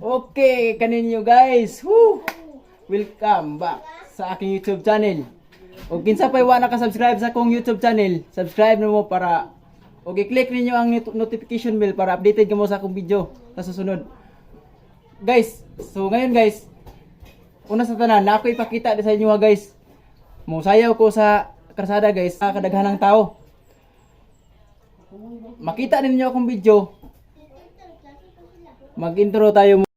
Okay, kaninyo guys. Woo! Welcome back sa aking YouTube channel. O kinsa pa'y wa naka-subscribe sa akong YouTube channel, subscribe na mo para o i-click ninyo ang notification bell para updated ka mo sa akong video sa susunod. Guys, so ngayon guys, una sa tanan, na ako ipakita di sa inyo ha, guys. Musayaw ko sa karsada guys, sa kadaghanang tao. Makita ninyo akong video. Mag-intro tayo.